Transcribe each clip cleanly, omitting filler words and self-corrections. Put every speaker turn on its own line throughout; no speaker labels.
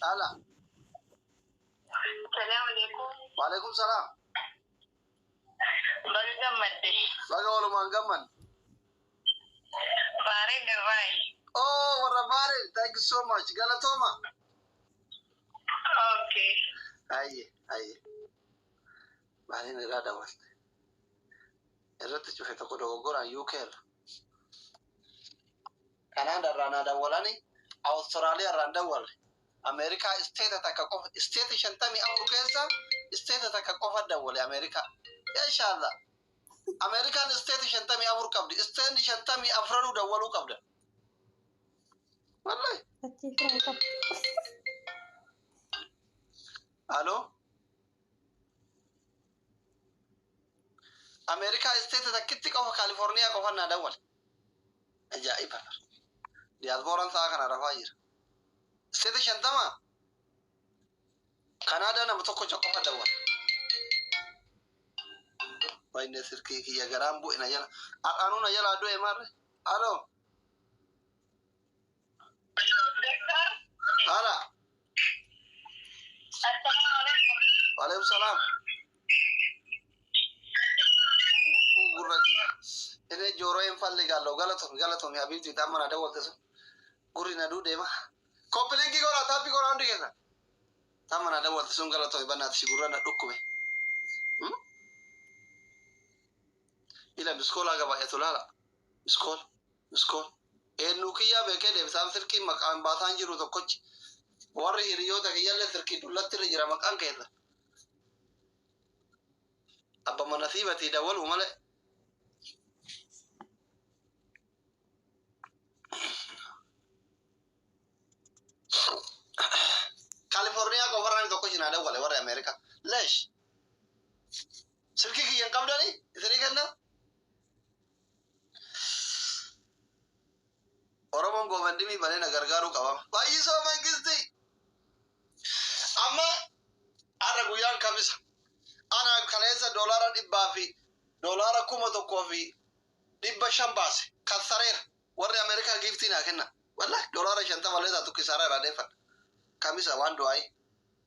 Ala.
Salaamu alaikum.
Waalaikum salaam.
Baga gammadde.
Baga walumaan gamman.
Baareen Garraayi.
Oh, warra Baareen, thank you so much. Galatooma.
Okay.
Ayye, ayye. Baareen irraa dabalte. Irratti cufe tokko dogoggoraan UK irra. Kanaada irraa naa dawwalani, Awustiraaliyaa irraa hin dawwalle. Ameerikaa isteeta takka qofa, isteeta 54 keessa isteeta takka qofa dawwale Ameerikaa. Inshallah. Ameerikaan isteeta 54 qabdi. Isteenni 54nuu dawwaluu qabda. Wallahi.
Achii fira qabu.
Aloo. Ameerikaa isteeta takkitti qofa Kaalifoorniyaa qofa naa dawwale. Ajaa'iba. Diyaaspooraan sa'a kana rafaa jira. Isteeta 50 Kanaadaa nama tokkocha qofa dawwale. Wayne silkii kiyya garaan bu'e na jala. Har'aanuu na jalaa du'e maarre. Aloo.
Doktor.
Haala.
Assalaamu alaikum.
Waalaikum salaam. Gurra kiyya. Inni jooroo hin falligaallo galatomi galatomi habiibti ta'amma na dawwalte sun. Gurri na duudeema. Copy link godhaa tap godhaa hundi keessan. Ta'amma na dawwalte sun galatomi bannaati si gurra na dhukkube. Ila missed call haga baay'atu laala. Missed call. Missed call. Eenyu kiyyaa beekee deebisaan silkii maqaan baasaan jiru tokkochi. Warri hiriyoota kiyyallee silkii dullatti irra jira maqaan keessa. Abba mana siibatii dawwaluu malee. Kaalifoorniyaa qofarraa namni tokko cinaa dawwale warri Ameerikaa. Leesh. Silkii kiyya hin qabdanii isinii kenna. Oromoon GoFundMe banee na gargaaruu qaba. Baay'isoo Mangistii. Amma har'a guyyaan Kamisa. Ana kaleessa doolaara dhibbaa fi doolaara 1500 baase. Kassareera. Warri Ameerikaa gift naa kenna. Wallahi doolaara 50 illee taatu kisaaraa irraa deeffadha. Kamisa waan du'aayii.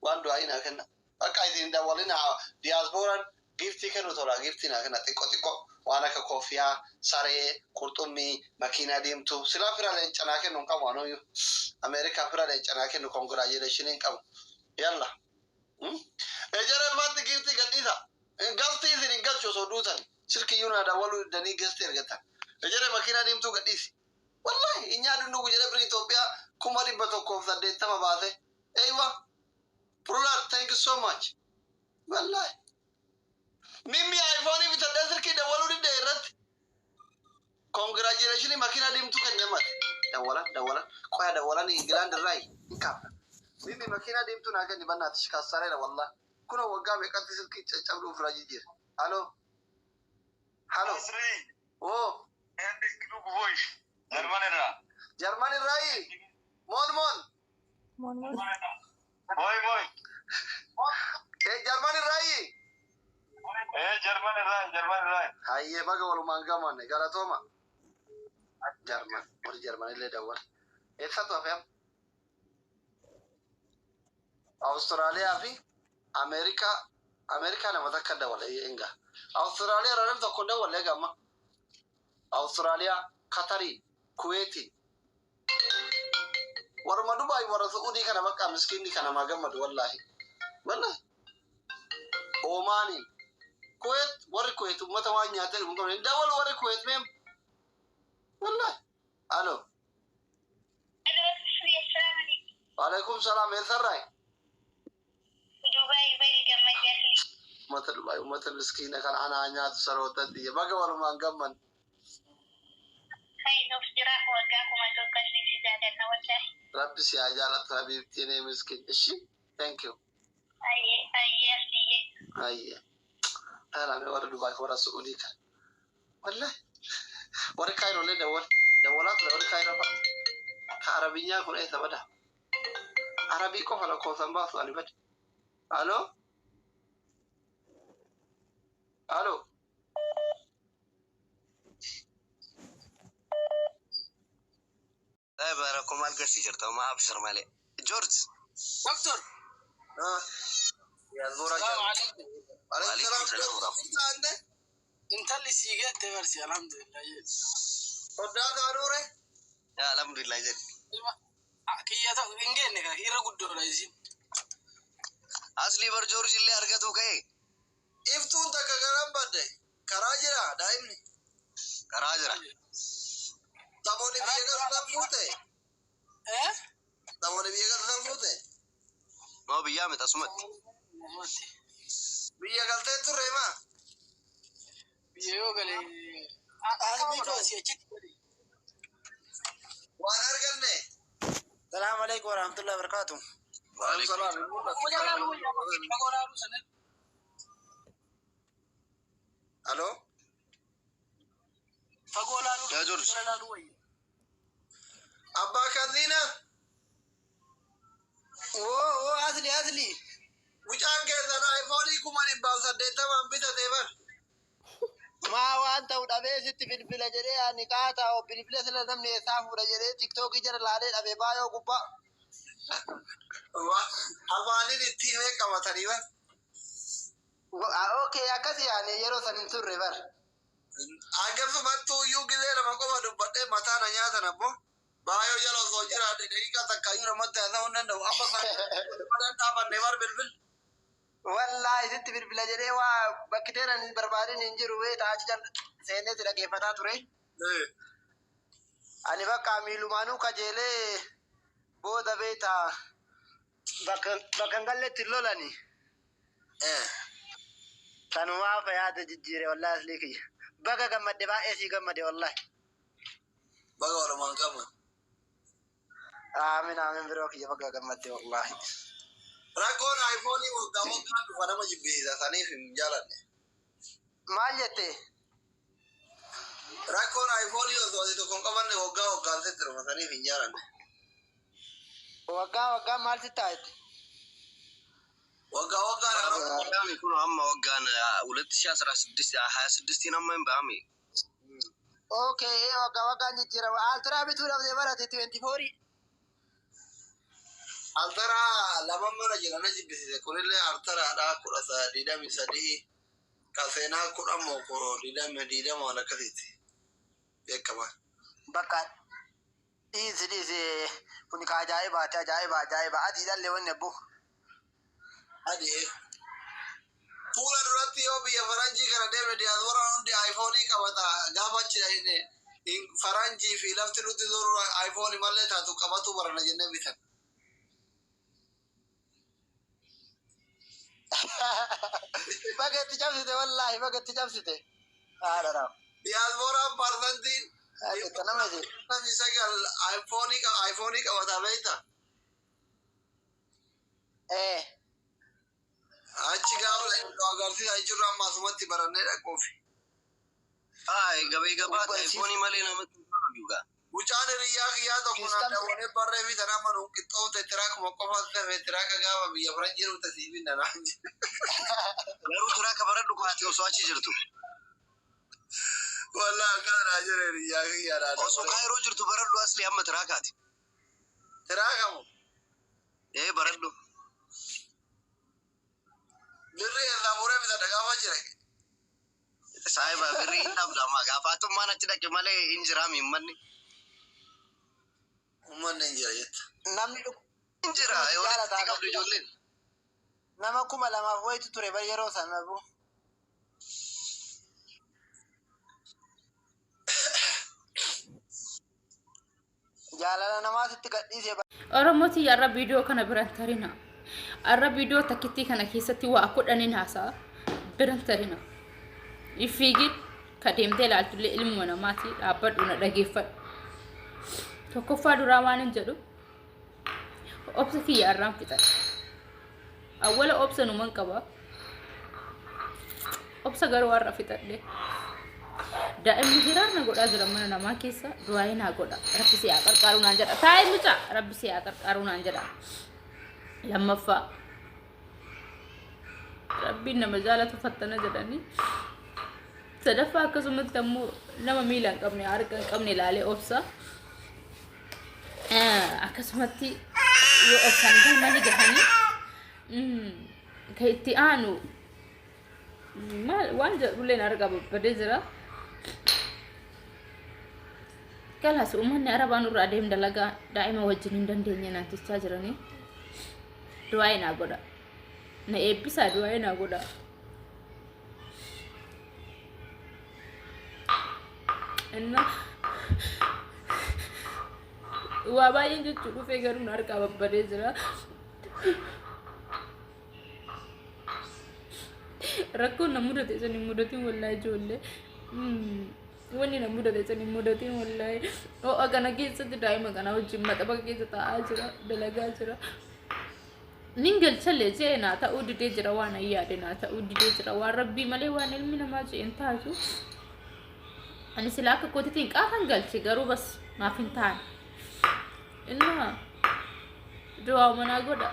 Waan du'aayii naa kenna. Bakka isin dawwalina diyaaspooraan gift kennu tola gift naa kenna xiqqoo xiqqoo waan akka koofiyaa, saree, qurxummii, makiinaa diimtuu. Silaa fira leenca naa kennu hin qabu anuyyuu. Ameerikaa fira leenca naa kennu congratulation hin qabu. Yalla. Ejereen maatti gift gadhiisa. Galtii isin hin galchu osoo duutan. Silkiyyuu naa dawwaluu diddanii guest ergatan. Ejeree makiinaa diimtuu gadhiisi. Wallahi hin nyaadhu dhugu jedhee biri Itoophiyaa 180,000 baase. Eeywa. Brother, thank you so much. Wallahi. Mimmi iPhone bitadhee silkii dawwaluu didde irratti. Congratulation makiinaa diimtuu kennamate. Dawwalan dawwalan. Qoya dawwalan Ingilaand irraa hin kaafna. Mimmi makiinaa diimtuu naa kenni bannaati shikaasareera wallahi. Kunoo waggaa meeqatti silkii caccabduu ofirraa jijjiira. Halo. Halo.
Asri,
Oo.
Henrik Lugvoish, Jarman irraa.
Jarman irraayi. Moin moin.
Moin moin.
Moi moi.
Jarman irraayi.
Jarman irraa, Jarman irraa.
Hayyee baga walumaan gamanne galatooma. Jarman warri Jarman illee dawwal. Eessattu hafe amma? Awustiraaliyaa fi Ameerikaa. Ameerikaa nama takka dawwale enga. Awustiraaliyaa irraa namni tokko hin dawwalle egaa amma. Awustiraaliyaa, Katarii, Kuweetii. Waruma Dubaay warra Su'uudii kana bakka miskiinni kana maa gammadu wallaahi. Wallaahi. Oomaaniin. Kuweet warri Kuweet uummata waan nyaatee dhugu hin qabne. Dawwalu warri Kuweet meem. Wallaahi. Alo.
Hello, assalamu alaikum.
Waalaikum salaam eessarraayi?
Dubaay baga gammadde asli.
Uummata Dubaay uummata miskiina kana anaa nyaatu saroota tiyya. Baga walumaan gamman.
Hay nuuf jira waggaa 1000 asli si jaalanna wallahi.
Rabbi si haa jaalatu habiibtii nee miskiin. Ishi. Thank you.
Ayyee ayyee asliyyee.
Ayyee. Taalame warra Dubaay warra Su'uudii kana. Wallahi. Warri Kaayiroolee dawwal. Dawwalaa ture warri Kaayiroo fa'a. Ka Arabinyaa kun eessa bada? Arabii qofa lakkoofsan baasu ani bade. Alo? Alo?
Bara koo maal garsiisa jirta? Homaa abshir malee. George. Doktor.
Diyaasbooraa
Salaamu
jaalladha.
alaikum.
Waalaikum
salaam
salaam.
warahmatullahi.
Intalli sii geette barsi alhamdulillah.
Soddaa taanuure.
Yaa alhamdulillah jedhi.
Kiyya ta'u hin geenne kana irra guddoodha isin.
Aslii bar Joorji illee argatu ka'e.
Iftuun takka garan badde. Karaa jira daa'imni.
Karaa jira.
Tamoonni biyya galtan fuute.
Eh?
Tamoonni biyya galtan fuute.
Moo biyyaa miti asumatti.
Biyya galtee turre maa?
Biyya yoo gale asii asii achitti godhe.
Waan arganne.
Salaamu alaikum warahmatullahi wabarakatuh.
Waalaikum salaam.
Fagoo sanin.
Aloo.
Fagoo laaluu.
Yaa Joorji.
Laaluu wayya.
Abbaa Kaziina.
Woo woo, asli asli.
Mucaan keessan aayifoonii 180,000 bitatee bar.
Maa waan ta'u dhabee sitti bilbila jedhee ani qaataa bilbila sila namni eessaa fuudha jedhee tiktookii jala laalee dhabee baay'oo gubbaa.
Afaaniin itti himee qabatanii bar.
Okay, akkasi yaani yeroo san hin turre bar.
Akkasumattuu iyyuu gizee lama qofa dubbadhee mataa na nyaatan abbo. Baay'oo jala osoo jiraadhe daqiiqaa takka iyyuu namatti haasa'uu hin danda'u. Amma isaan dhaabanne bar bilbil.
Wallaahi sitti bilbila jedhee waa bakki teeran hin barbaadin hin jiru beektaa achi jala seenee si dhaggeeffataa ture. Ani bakka miilumaanuu kajeelee booda beektaa bakka bakka hin galletti hin lolani. Kanumaaf yaada jijjiire wallaahi aslii kiyya. Baga gammadde, baay'ee sii gammade wallaahi.
Baga walumaan qabna.
Aamin aamin, biroo kiyya, baga gammadde wallaahi.
Rakkoon aayifoonii waggaa waggaan dhufa nama jibbisiisa, saniif hin jaalanne.
Maal jette?
Rakkoon aayifoonii osoo ati tokko hin qabanne waggaa waggaan sitti dhufa, saniif hin jaalanne.
Waggaa waggaan maal sitti taa'ette?
Waggaa waggaan haaromsa.
Waggaan kun amma waggaan 2016 26 amma hin ba'ame.
Okay, waggaa waggaan jijjiirama. Ultra bituu dhabdee barate 24.
Ultra lama mana jira na jibbisiise, kunillee ultraadha 23 ka seenaa kudhan moo 20 waan akkasiiti beekama.
Bakka dhiisi dhiisi, kun ka ajaa'ibaati, ajaa'iba ajaa'iba, adiidhaan wanni abbo.
Adii fuula duratti yoo biyya faranjii kana deemne diyaaspooraan hundi aayifoonii qabata, gaafa achi dhahine faranjii fi lafti nutti zoru aayifoonii mallee taatu qabatu barana jennee bitan.
Baga itti cabsite wallaahi, baga itti cabsite. Haadha raam.
Diyaaspooraan parsantiin
Itti nama isi.
9 aayifoonii qabata beekta.
Eh.
Achi gaafa nu agarsiisa jechuun amma asumatti barannee dhaquufi.
Haa, gabee gabaa iPhone malee namatti hin tolu gaa.
Mucaan hiriyyaa kiyyaa tokko naan daawwanee barree fi tanaa amma nuun qixxoofte, tiraakuma qofa tafe, tiraaka gaafa biyya faranjii dhufte siif hin danaan.
Garuu tiraaka baradhu kaate osoo achi jirtu.
Wallaahi akkana naa jedhe hiriyyaa kiyyaa naa
Osoo Kaayiroo jirtu baradhu asli amma tiraakaati.
Tiraaka moo?
Ee, baradhu.
Birrii irraa fuudhee bitadha gaafa jira.
Saayiba, birrii hin dhabdu amma gaafatummaan achi dhaqe malee hin jiraami ummanni.
Uummanni hin jira jetta.
Namni
Hin jira, walitti qabdu ijoolleen.
Nama 2000 wayitu ture bar yeroo sana bu. Jaalala namaatitti gadhiisee.
Oromooti, har'a viidiyoo kana biran tarina. Har'a viidiyoo takkittii kana keessatti waa 10n haasa'a. Biran tarina. Fiigin ka deemtee ilaaltullee ilmuma namaati, dhaabbadhu na dhageeffadhu. Tokkoffaa duraa waan hin jedhu, obsa kiyya har'aan fixadha. Awwala obsa numan qaba. Obsa garuu har'a fixadhe. Daa'imni hiraar na godhaa jira mana namaa keessa, du'aa'ii naa godha. Rabbi si haa qarqaaru naan jedha. Taa'ee mucaa, Rabbi si haa qarqaaru naan jedha. Lammaffaa, Rabbiin nama jaalatu fattana jedhanii. Sadaffaa, akkasumatti ammoo nama miila hin qabne, harka hin qabne ilaalee obsa. Akkasumatti Yoo obsaan galma ni gahanii. Ka itti aanu maal waan jedhullee na argaa babbadee jira. Kalaas uummanni Arabaa nurra adeem dalagaa daa'ima wajjin hin dandeenye naan jechaa jiranii. Du'aa naa godha. Na eebbisaa du'aa naa godha. Inna waa baay'een jechuu dhufee garuu na harkaa babbadee jira. Rakkoon na mudate san hin mudatin wallaahi ijoollee. Wanni na mudate san hin mudatin wallaahi. Ho'a kana keessatti daa'ima kana wajjin maxaba keessa taa'aa jira dalagaa jira. Nin galchallee jee naa ta'uu didee jira waan an yaade naa ta'uu didee jira waan rabbii malee waan ilmi namaa jee hin taatu. Ani silaa akka kootitiin qaafan galche garuu bas naaf hin taane. Innaa du'aa manaa godha.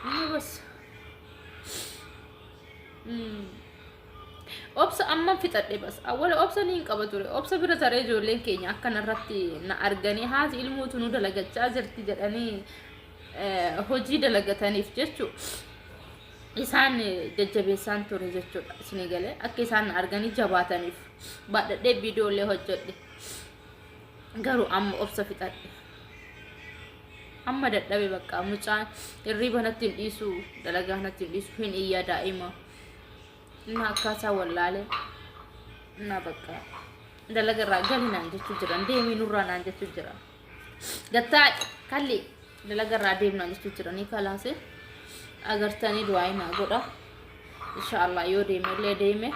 Inni bas. Obsa amman fixadhe bas. Awwala obsa ni hin qaba ture. Obsa bira taree ijoolleen keenya akkanarratti na arganii haati ilmootu nu dalagachaa jirti jedhanii hojii dalagataniif jechu isaan jajjabeessaan ture jechuudha. Isinii galee akka isaan na arganii jabaataniif baadhadhee viidiyoolee hojjedhe. Garuu amma obsa fixadhe. Amma dadhabe bakka mucaan hirriiba natti hin dhiisu dalagaa natti hin dhiisu hin iyyaa daa'ima. Inni akkaataa wallaalee na bakka dalaga irraa gali naan jechuu jiran deemii nurraa naan jechuu jiran. Gattaa kalli dalaga irraa deemnaan jechuu jiranii kalaase agartanii du'aa naa godha. Inshaallah yoo deeme illee deeme.